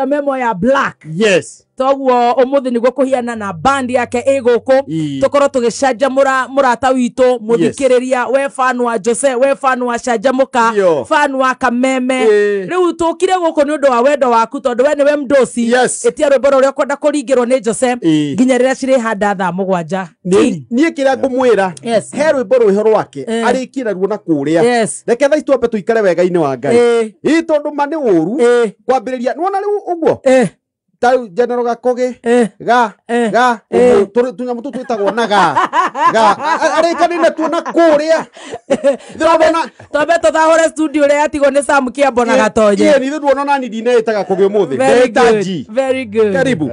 Memo ya black. Yes. Toguo umuthi niguo kuhiana na band yake iguku tukorwo tugicanjamura murata witu muthikiriria we fan wa Jose, we fan wa Canjamuka, fan wa Kameme. Riu tukire guku ni undu wa wendo waku tondu we niwe mdosi. Etia rwimbo ruria ukwenda kuringirwo ni Jose nginya riria cirihanda thaa 7. Nie kiria ngumwira he rwimbo rwiho rwake arikira ruo na kuria. Reke thaa twambe tuikare wega-ini wa Ngai. Ii tondu ma ni uru kwambiriria niwona riu uguo ta General Gakoge ga ga tunyamu tu twitagwo na ga ga arikanine tu na kuria twambe tuthahure studio ria yatigwo ni Sam Kiambo na Gatonye. Ni ithu nduona nani ndinetaga Kogi umuthi. Very good. Karibu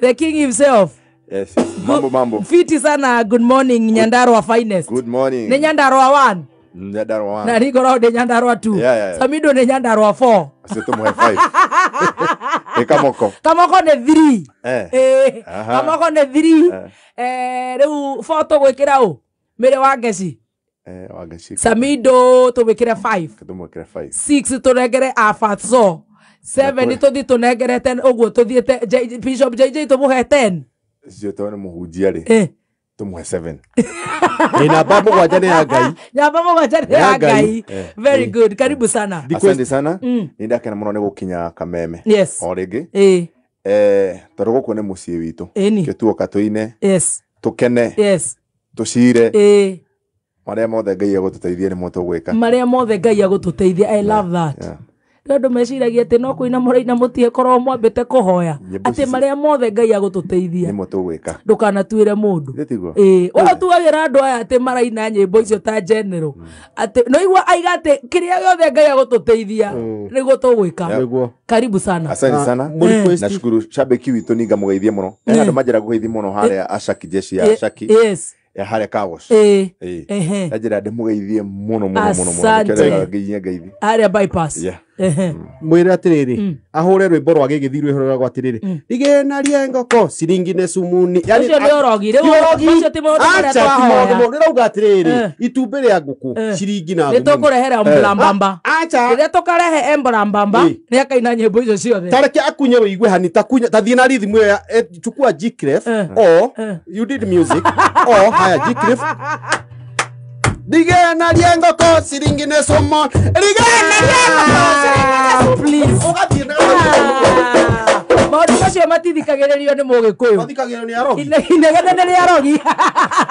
the king himself. Yes, mambo mambo. Fiti sana. Good morning Nyandarua finest. Good morning. Ni Nyandarua 1. Nyandarua 1. Na niko ni Nyandarua 2. Yeah. Samido ni Nyandarua 4. Sio 5. E Kamoko. Kamoko ni 3. Kamoko ni 3. Riu 4 tugwikira u Mire wa Ngeci. Wa Ngeci. Samido tugwikire 5. Tugwikire 5. 6 tunengere Afatso. 7 tuthi tunengere 10 uguo tuthiete Bishop JJ tumuhe 10. Sio tone muhujia ri. Tumuhe 7. Ni namba 7 ni ya Ngai. Namba 7 ni ya Ngai. Very good. Karibu sana. Asante sana. Ni ndakena muno ni gukinya Kameme. Yes. O ringi. Tondu guku ni mucii witu. Kituoka tuine. Yes. Tukene. Yes. Tucire. Maria mothe Ngai agututeithia ni moto gwika. Maria mothe Ngai agututeithia. I love that. Yeah. Andu meciragia ati no kuina muraina mutie korwo mwambite kuhoya ati maria mothe Ngai agututeithia ni moto gwika ndukanatuire mundu utuagira andu aya ati maraina nyimbo icio ta general ati no igua aiga ati kiria giothe Ngai agututeithia niguo tugwika. Karibu sana. Asante sana. Nashukuru shabiki witu ninga mugeithie muno. Andu manjira kugeithie muno haria Ashaki jeshi ya Ashaki. Yes. Ya haria Kawash. Najira ndimugeithie muno muno muno muno. Nginya ngeithi. Haria bypass. Yeah. Mwire atiriri ahure rwimbo rwa gigithi rwihoro rwa atiriri igena rie ngoko ciringi ne sumuni. Yani ucio ni orogi riu ucio ti maundu maria twahoya ndirauga atiriri itumbi ria nguku ciringi na ni tukurehera mblambamba. Acha riria tukarehe emblambamba ni akaina nyimbo icio ciothe. Tareke akunye wigue hani takunya tathie na rhythm iyo chukua G clef or you did music or haya G clef. Digena rie ngoko ciringi ne sumo. Digena rie ngoko ciringi ne sumo. Please. Maundu macio matithikagĩrĩrio nĩ Mũgĩkũyũ. Mathikagĩrĩrio nĩ arogi. Inegene nĩ rĩa arogi.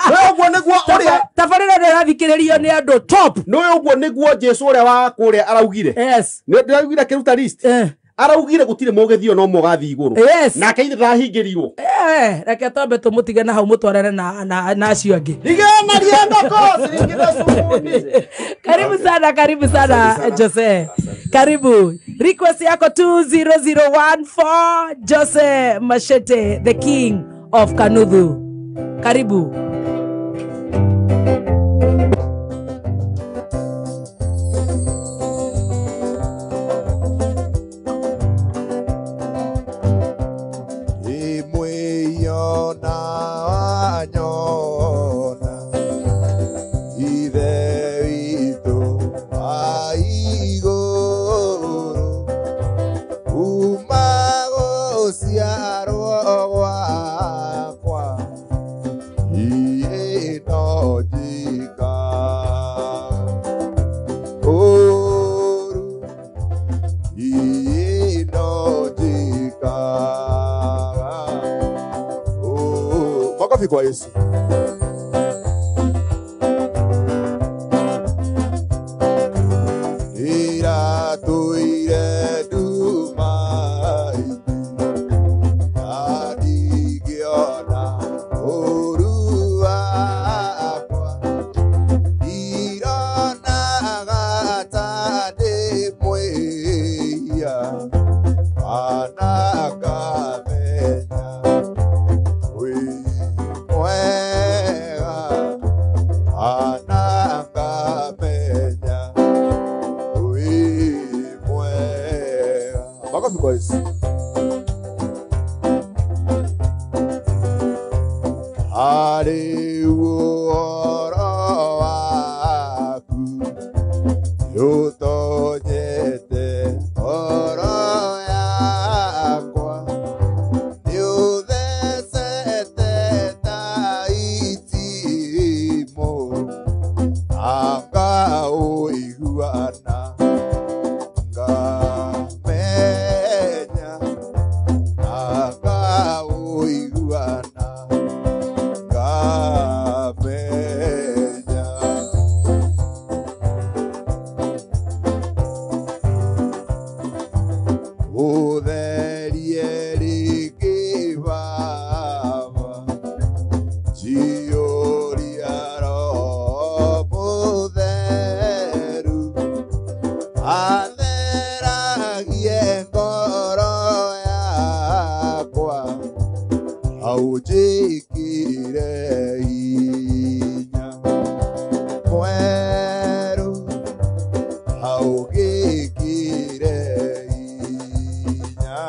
No ũguo nĩguo ũrĩa tabarĩra nĩ ĩrathikĩrĩrio nĩ andũ top. No ũguo nĩguo Jesu ũrĩa wa kũrĩa araugire. Yes. Nĩ ndĩraugire akĩruta list. Araugire gutire mugithio no mugathi iguru. Yes. Nake ithe ndahingĩrirwo. Reke twambe tumutige na hau mutwarane na acio angĩ. Igena rie ngoko ciringi na sumuni. Karibu sana, karibu sana Jose. Karibu. Request yako 20014 Jose Machete, the king of Kanuthu. Karibu. Kwa Yesu. Ira tuire dumai adigiona orua kwa irona gata de muia anakamenya Boys. Mũtherie rĩngĩ Baba, njiyũria Roho Mũtheru, atheragie ngoro yakwa, aũnjĩkĩre hinya mwerũ, aũgĩkĩre hinya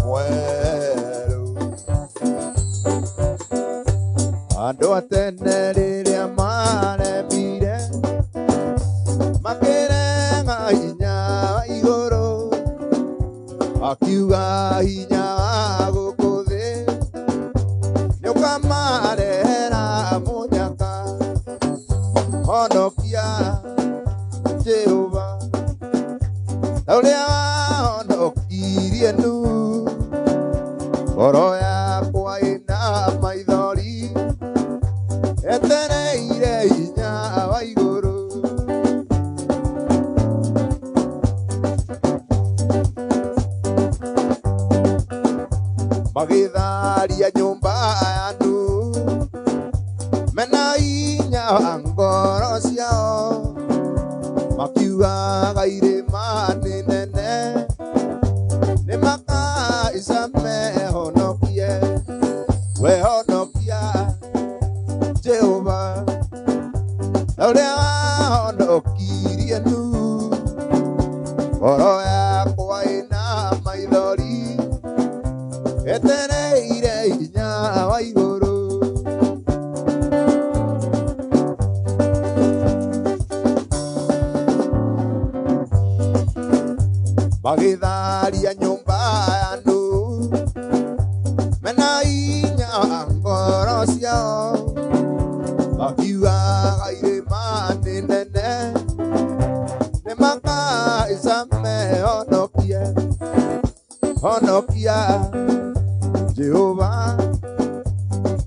mwerũ. Andũ a tene rĩrĩa maremire, makĩrega hinya wa igũrũ, makiuga hinya wa gũkũ thĩ nĩũkamarehera mũnyaka. Honokia Jehova, ta ũrĩa wahonokirie Nuhu. Ngoro yakwa ĩna maithori, etereire hinya wa igũrũ. Magĩtharia nyũmba ya Nuhu, mena hinya wa ngoro ciao, makiugaga irĩma nĩ nene, nĩmakaica mehonokie. Wehonokia Jehova, ta ũrĩa wahonokirie Nuhu. Ngoro yakwa ĩna maithori, etereire hinya wa igũrũ. Magĩtharia nyũmba ya Nuhu, mena hinya wa ngoro ciao, makiugaga irĩma nĩ nene, nĩmakaica mehonokie. Honokia Jehova,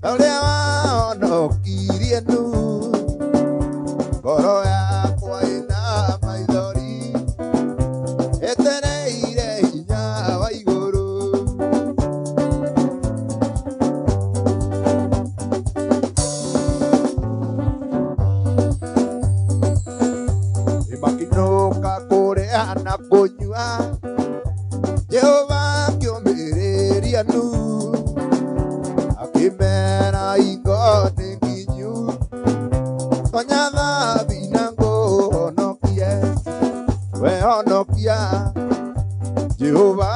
ta ũrĩa wahonokirie Nuhu. Ngoro yakwa ĩna maithori, etereire hinya wa igũrũ. Nĩmakinyũka kũrĩa na kũnyua, Jehova akĩũmĩrĩria Nuhu, akĩmera hingo nĩ nginyu, tonya thabina ngũhonokie. Wehonokia Jehova,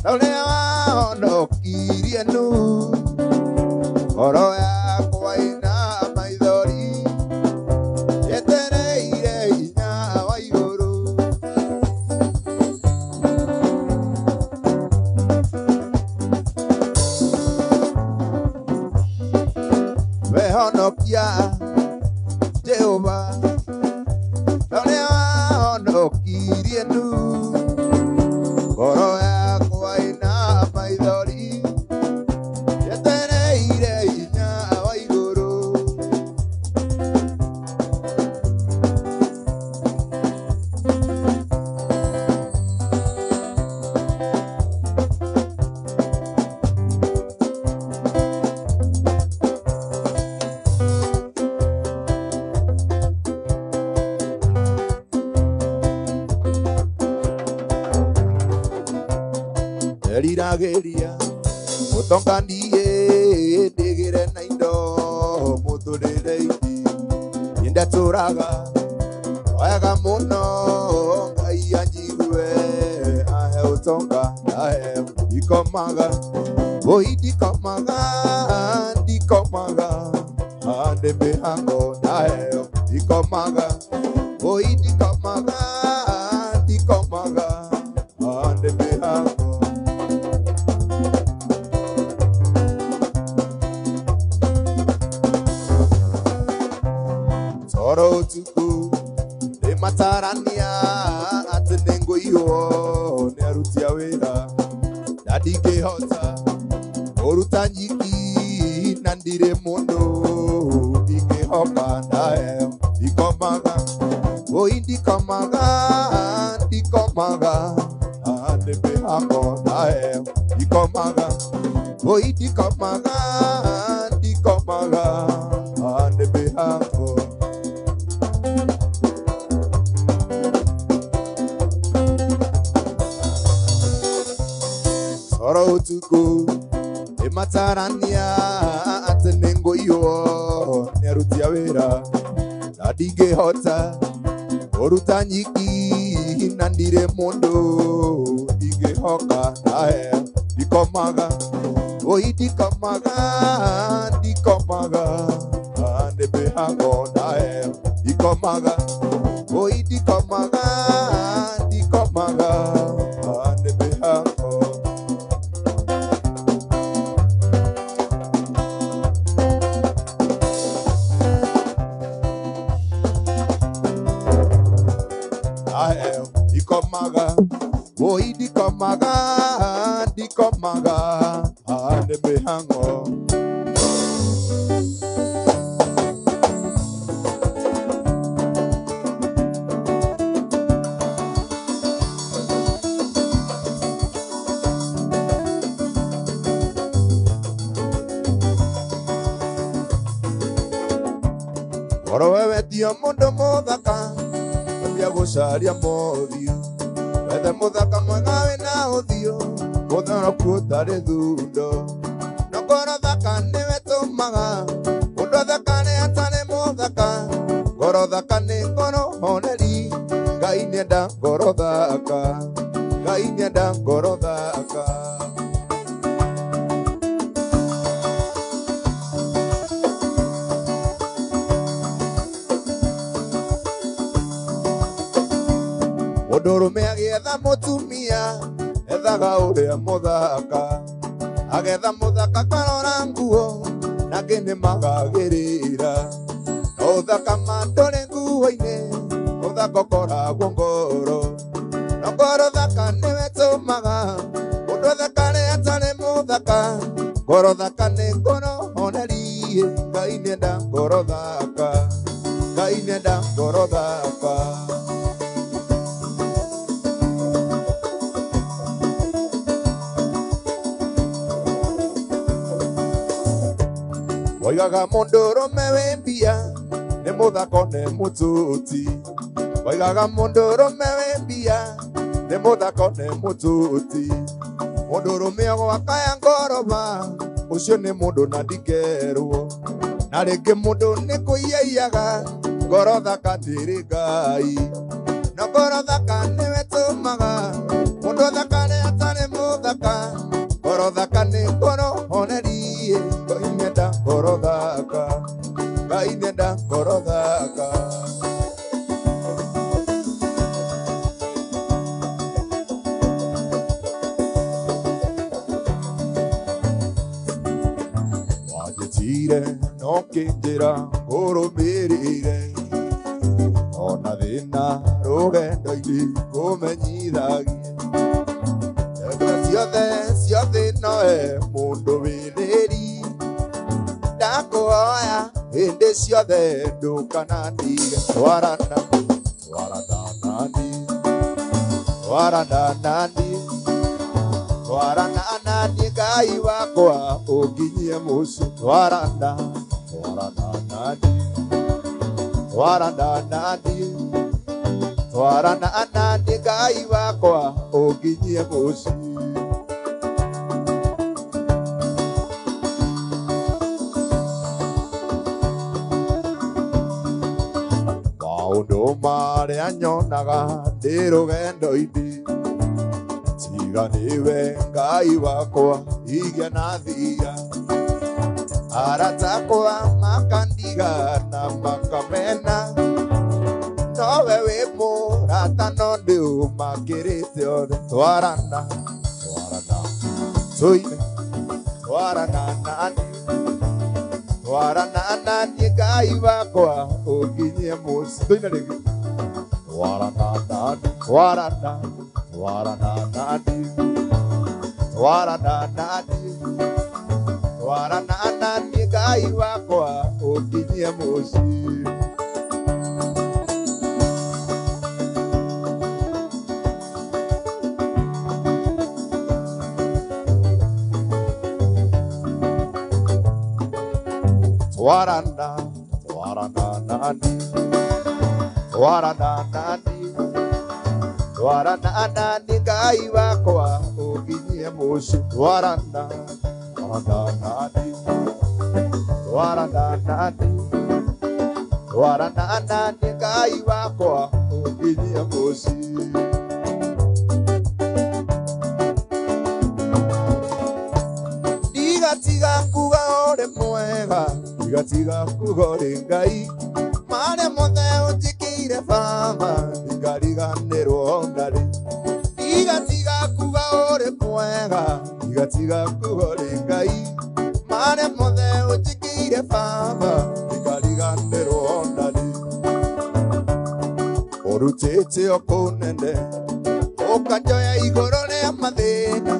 ta ũrĩa wahonokirie Nuhu. Ngoro yakwa ĩna maithori, etereire hinya wa igũrũ. Wehonokia Jehova, ta ũrĩa wahonokirie Nuhu. Ngoro yakwa ĩna maithori, etereire hinya wa igũrũ. Eriragĩria mũtonga niĩ ndĩgĩre na indo mũtũrĩre-inĩ, ndatũraga wega mũno, Ngai anjigue ahe ũtonga ahe. Ndikomaga oi ndikomaga ndikomaga ndĩ mĩhango ndaheo. Ndikomaga oi ndikomaga ndikomaga ndĩ mĩhango. Toro ũtukũ ndĩmatarania atĩ nĩngũiywo nĩ aruti a wĩra, na ndingĩhota kũruta nyiki na ndirĩ mũndũ ndingĩhoka ndaheo. Ndikomaga oi ndikomaga ndikomaga mĩhango nae ndikomaga oi ndikomaga ndikomaga nĩ mĩhango. Toro ũtukũ nĩmatarania atĩ nĩngũiywo nĩ aruti a wĩra na ndingĩhota kũruta nyiki na ndirĩ mũndũ ndingĩhoka nae ndikomaga oi ndikomaga ndikomaga nĩ mĩhango nae ndikomaga oi ndikomaga ndikomaga nĩ mĩhango. Ndikomaga oi ndikomaga ndikomaga nĩ mĩhango. Oro wewe tio mũndũ mũthaka ambia gũcaria mothiũ wethe mũthaka mwega wĩna ũthiũ mũthoroku ũtarĩ thundo no ngoro thaka nĩwe tũmaga mũndũ athakane atarĩ mũthaka ngoro thaka nĩ ngoro honeri Ngai nĩenda ngoro thaka Ngai nĩenda ngoro thaka. Mũndũrũme agĩetha mũtumia ethaga ũrĩa mũthaka agetha mũthaka karora nguo nangĩ nĩmagagĩrĩra no ũthaka ma ndũrĩ nguo-inĩ ũthaka ũkoragwo ngoro no ngoro thaka nĩwe tũmaga mũndũ athakane atarĩ mũthaka ngoro thaka nĩ ngoro honeri Ngai nĩenda ngoro thaka Ngai nĩenda ngoro thaka. Oigaga mũndũrũme wĩ mbia nĩ mũthako nĩ mũtuti oigaga mũndũrũme wĩ mbia nĩ mũthako nĩ mũtuti mũndũrũme ogwakaya ngoroba ũcio nĩ mũndũ na ndikerwo na rĩngĩ mũndũ nĩ kũiyaiyaga ngoro thaka ndĩrĩ Ngai no ngoro thaka nĩwe tũmaga mũndũ athakane atarĩ mũthaka ngoro thaka nĩ ngoro honeri Ngai nĩenda ngoro thaka Ngai nĩenda ngoro thaka. Wanjĩtire no kĩnjĩra ngũrũmĩrĩre ona thĩna rũgendo-inĩ ngũmenyithagie ndeto ciothe ciothe noe mũndũ wĩrĩri ndakũhoya hĩndĩ ciothe ndũkanandige twarana twarana nani twarana nani twarana nani Ngai wakwa ũnginyie mũciĩ twarana twarana nani twarana nani twarana nani Ngai wakwa ũnginyie mũciĩ. Maũndũ marĩa nyonaga ndĩ rũgendo-inĩ tiga nĩwe Ngai wakwa igĩa na thia arata akwa makandiga na makamena nowe wĩ mũrata no ndĩũmakĩrĩte othe twarana twarana tũine twarana nani twarana nani Ngai wakwa ũnginyie mũciĩ tũine rĩngĩ twarana nani twarana twarana nani twarana nani twarana nani Ngai wakwa ũnginyie mũciĩ. Twarana twarana nani twarana nani twarana nani Ngai wakwa ũnginyie mũciĩ twarana twarana nani twarana nani twarana nani Ngai wakwa ũnginyie mũciĩ. Tiga kuga ũrĩ mwega, tiga kuga ũrĩ Ngai, marĩa mothe ũnjĩkĩire Baba ndingariganĩrwo ndarĩ. Tiga kuga ũrĩ mwega, tiga kuga ũrĩ Ngai, marĩa mothe ũnjĩkĩire Baba ndingariganĩrwo ndarĩ. Ũrutĩte o kũnene ũkanjoya igũrũ rĩa mathĩna,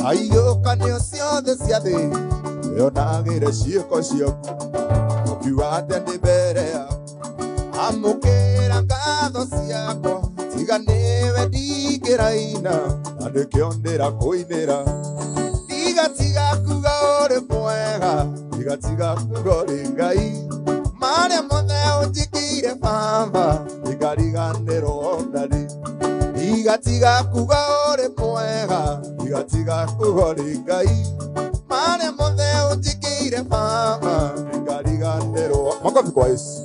aiyũkanio ciothe cia thĩ yonagĩre ciĩko ciaku, ũkiuga atĩa ndĩ mbere yaku, amũkĩra ngatho ciakwa, tiga nĩwe ndingĩraina na nĩkĩo ndĩrakũinĩra. Tiga kuga ũrĩ mwega, tiga kuga ũrĩ Ngai, marĩa mothe ũnjĩkĩire Baba ndingariganĩrwo ndarĩ. Tiga kuga ũrĩ mwega, tiga kuga ũrĩ Ngai, marĩa mothe ũnjĩkĩire Baba ndingariganĩrwo. Makofi kwa Yesu.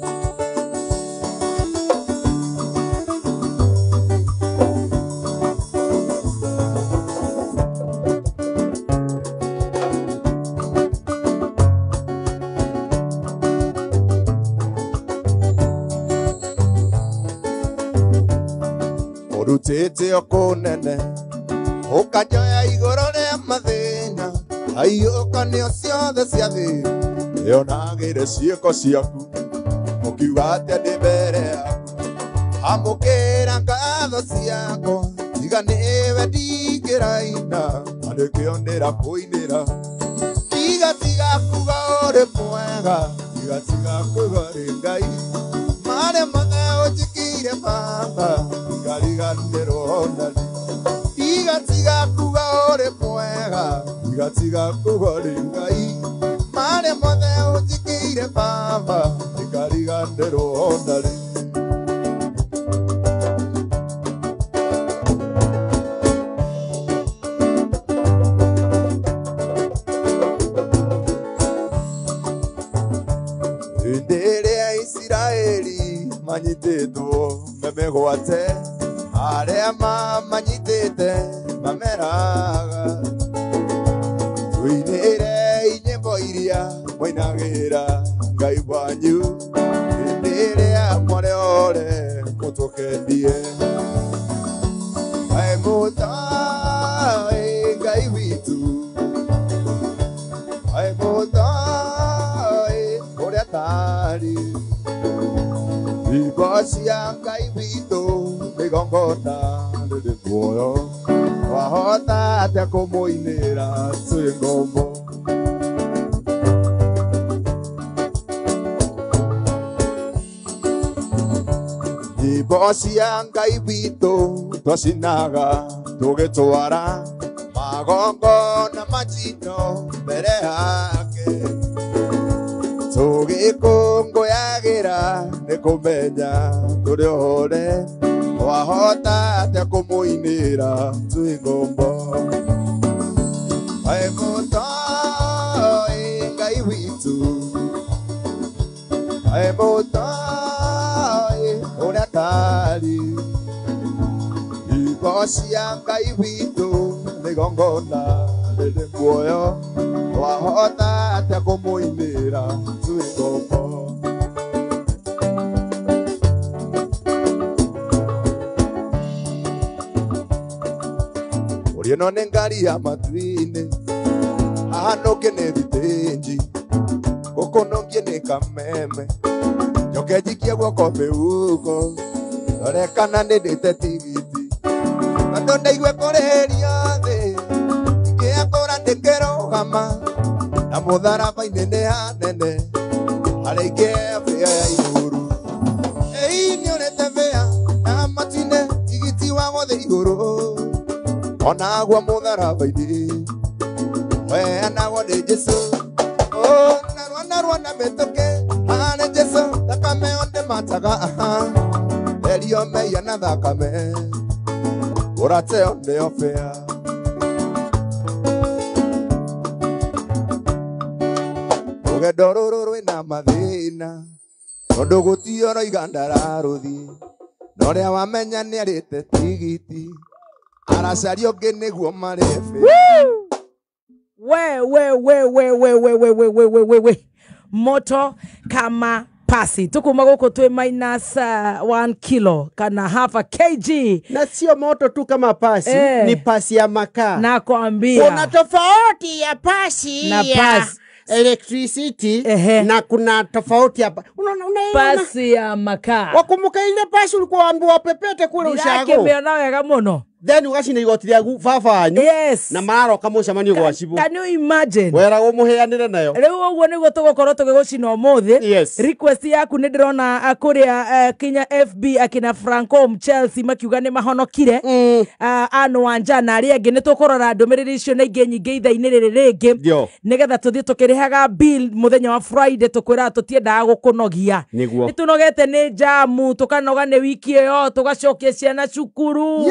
Ũrutĩte o kũnene ũkanjoya igũrũ rĩa mathĩna, aiyũkanio ciothe cia thĩ yonagĩre ciĩko ciaku, ũkiuga atĩa ndĩ mbere yaku, amũkĩra ngatho ciakwa, tiga nĩwe ndingĩraina na nĩkĩo ndĩrakũinĩra. Tiga kuga ũrĩ mwega, tiga kuga ũrĩ Ngai, marĩa mothe ũnjĩkĩire Baba ndingariganĩrwo ndarĩ. Tiga kuga ũrĩ mwega, tiga kuga ũrĩ Ngai, marĩa mothe ũnjĩkĩire Baba ndingariganĩrwo ndarĩ. Hĩndĩ ĩrĩa Isiraeli manyitĩtwo memegwate, arĩa mamanyitĩte mameraga, tũinĩre nyĩmbo iria mũinagĩra Ngai wanyu, hĩndĩ ĩrĩa mwarĩ ore mũtũkendie. Kaĩ mũtoĩ Ngai witũ, kaĩ mũtoĩ ũrĩa tarĩ, nyĩmbo cia Ngai witũ mĩgongona rĩrĩ muoyo, wahota atĩa kũmũinĩra twĩ ngombo. Nyĩmbo cia Ngai witũ twacinaga tũgĩtwara magongona majino mbere yake, tũgĩkũngũyagĩra nĩ kũmenya tũrĩ ohore, wahota atĩa kũmũinĩra twĩ ngombo. Kaĩ mũtoĩ Ngai witũ, kaĩ mũtoĩ ũrĩa tarĩ, nyĩmbo cia Ngai witũ nĩ igongona rĩrĩ muoyo, wahota atĩa kũmũinĩra twĩ ngombo. Ũrĩa ĩno nĩ ngari ya matu-inĩ, haha nũngĩ nĩ thitĩnji, gũkũ nũngĩ nĩ kameme, njoke njikie guoko mĩhuko, ndore kana nĩ ndĩte tigiti, tondũ ndaigue kũrĩhĩria thĩ, ingĩakũra ndĩkĩrũgama, na mũtharaba-inĩ nĩ hanene, harĩa ingĩheo bĩa ya igũrũ. Ĩi nĩũrĩte bĩa ya matu-inĩ, tigiti wa gũthiĩ igũrũ, onagwo mũtharaba-inĩ weanagwo nĩ Jesũ. Oh, narua narua na mĩtũkĩ harĩ Jesũ thakame yo ndĩmataga therio meia na thakame ũrateo nĩyo bĩa rũgendo rũrũ rwĩna mathĩna tondũ gũtirĩ ũroiga ndararũthiĩ na ũrĩa wamenya nĩarĩte tigiti aracaria ũngĩ nĩguo marĩbe. We we we we we we we we we we we we moto kama pasi tukuma gũkũ twĩ minus 1 kilo kana half a kg na sio moto tu kama pasi ni pasi ya makaa. Nakwambia kuna tofauti ya pasi na pasi electricity na kuna tofauti ya unaona pasi ya makaa. Wakumbuka ile pasi ulikuwa waambiwa pepete kule ushago ndirakimeona wega muno then ugacina igoti rĩaku baba wanyu yes na mararoka mũcemanio gwa cibũ. Can you imagine weragwo mũheanĩre nayo rĩu ũguo nĩguo tũgũkorwo tũgĩgũcina ũmũthĩ. Yes. Request yaku nĩ ndĩrona kũrĩa kinya FB akina Franco Chelsea makiuga nĩ mahonokire Anne Wanja na arĩa angĩ. Nĩ tũkũrora ndũmĩrĩri icio na ingĩ nyingĩ ithaa-inĩ rĩrĩ rĩngĩ nĩgetha tũthiĩ tũkĩrĩhaga bill mũthenya wa Friday tũkwĩraga tũtiendaga gũkũnogia. Nĩguo nĩ tũnogete nĩ jamu tũkanoga nĩ wiki ĩyo tũgacokia ciana cukuru.